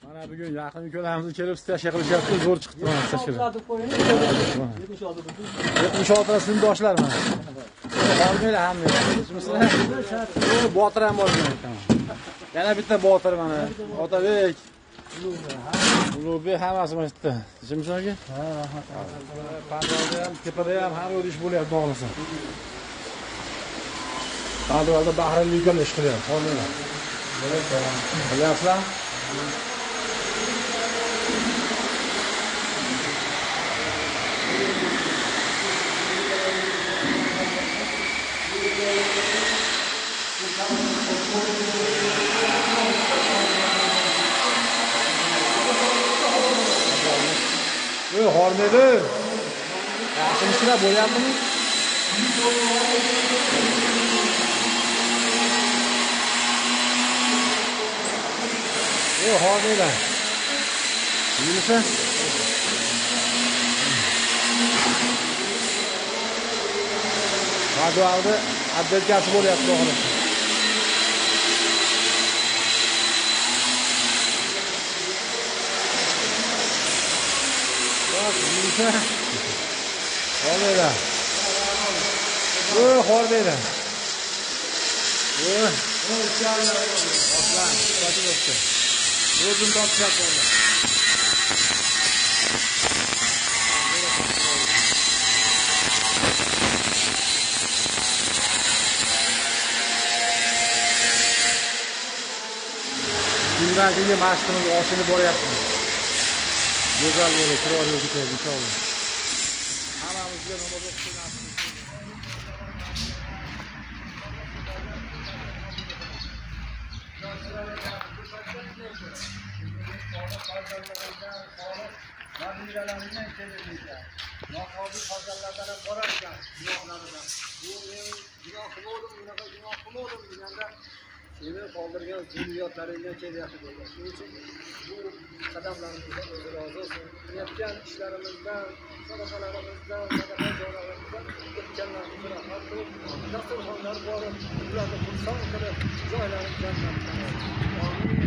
Mana bugun yaqin ukalarimiz kelib stasha qilishyapti, zo'r chiqdi mana stashalar. 76 sinfdoshlar mana. Hormanglar hammanglar. Tinchmisizlar? Botir ham bor mana. Yana bitta botir mana. Otabek. Ulug'bek hammasi mana shu yerda. Tinchmisizlar aka? Ha, rahmat. Parvozda ham, tepada ham har yo'l ish bo'lyapti, xohlasa. Parvozda Bahrinlik ukalar ish qilyapti, hormanglar. Bilyapsizlar? Ey, hormaydi. Yaxshimisizlar, bo'lyaptimi? Ey, hormaydi. Yeymisan? Madualni отделкasi bo'lyapti, xohlasa. Bak, hormaydi. Ey, hormaydi. Ey, oslan, sochib o'tdi. O'zim tortishyapti onda. Kundan kunga mashqimiz oshirib boryapmiz. Go'zal bo'lib, chiroyli bo'lib ketadi inshaalloh. Hammamizga namoz o'qishni nasib etsin. Noqobil farzandlardan ham borar ekan gunohlaridan. Bu men gunoh qilmadim, bunaqa gunoh qilmadim deganda seni qoldirgan zurriyotlaringdan kelyapti degan. Shuning uchun bu qadamlarimizdan o'zi rozi bo'lsin. Qilayotgan ishlarimizdan, sadaqalarimizdan, sadaqa jonlarimizdan o'tganlarimizni rahmat qilib, dasturxonlar borib, ularni xursand qilib, joylarini jannatdan olsin. Amin.